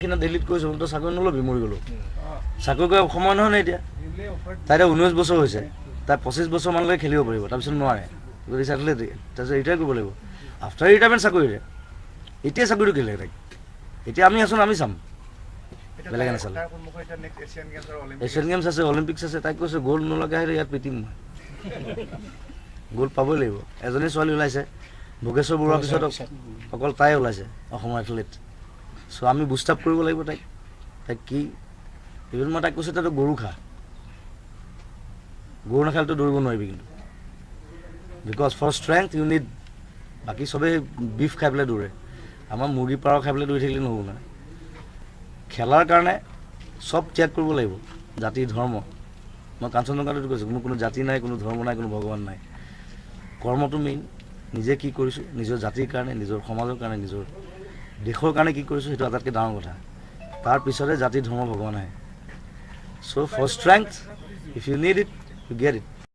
সিদিনা দিল্লীত কৈছোঁ, তই চাকৰি নল'বি, মৰি গ'লো। চাকৰি কৰা সময় নহয় নহয় এতিয়া। তাই এতিয়া 19 বছৰ হৈছে, তাই 25 বছৰমানলৈকে খেলিব পাৰিব, তাৰপিছত নোৱাৰে। গতিকে এথলেট, তাৰপিছত ৰিটায়াৰ কৰিব লাগিব। আফটাৰ ৰিটায়াৰমেণ্ট চাকৰিৰে এতিয়া চাকৰিটো কেলে তাইক? এতিয়া আমি আছোঁ, আমি চাম, বেলেগে নাচালে। এছিয়ান গেমছ আছে, অলিম্পিক্স আছে। তাইক কৈছোঁ, গ'ল্ড নোলোৱাকৈ আহিলে ইয়াত পিটিম মই। গ'ল্ড পাবই লাগিব। এজনী ছোৱালী ওলাইছে, ভোগেশ্বৰ বৰুৱাৰ পিছত অকল তাই ওলাইছে অসমৰ এথলেট। চ' আমি বুষ্ট আপ কৰিব লাগিব তাইক। তাইক কি ইভেন মই তাইক কৈছোঁ, তই গৰু খা, গৰু নাখালেতো দৌৰিব নোৱাৰিবি কিন্তু, because for strength you need. বাকী চবেই বিফ খাই পেলাই দৌৰে, আমাৰ মুৰ্গী পাৰ খাই পেলাই দৌৰি থাকিলে নহ'ব নহয়। খেলাৰ কাৰণে চব ত্যাগ কৰিব লাগিব, জাতি ধৰ্ম। মই কাঞ্চনজংঘাটোত কৈছোঁ, মোৰ কোনো জাতি নাই, কোনো ধৰ্ম নাই, কোনো ভগৱান নাই। কৰ্মটো মেইন। নিজে কি কৰিছোঁ নিজৰ জাতিৰ কাৰণে, নিজৰ সমাজৰ কাৰণে, নিজৰ দেশৰ কাৰণে কি কৰিছোঁ, সেইটো আটাইতকৈ ডাঙৰ কথা। তাৰপিছতে জাতি ধৰ্ম ভগৱান আহে। So for strength if you need it, you get it.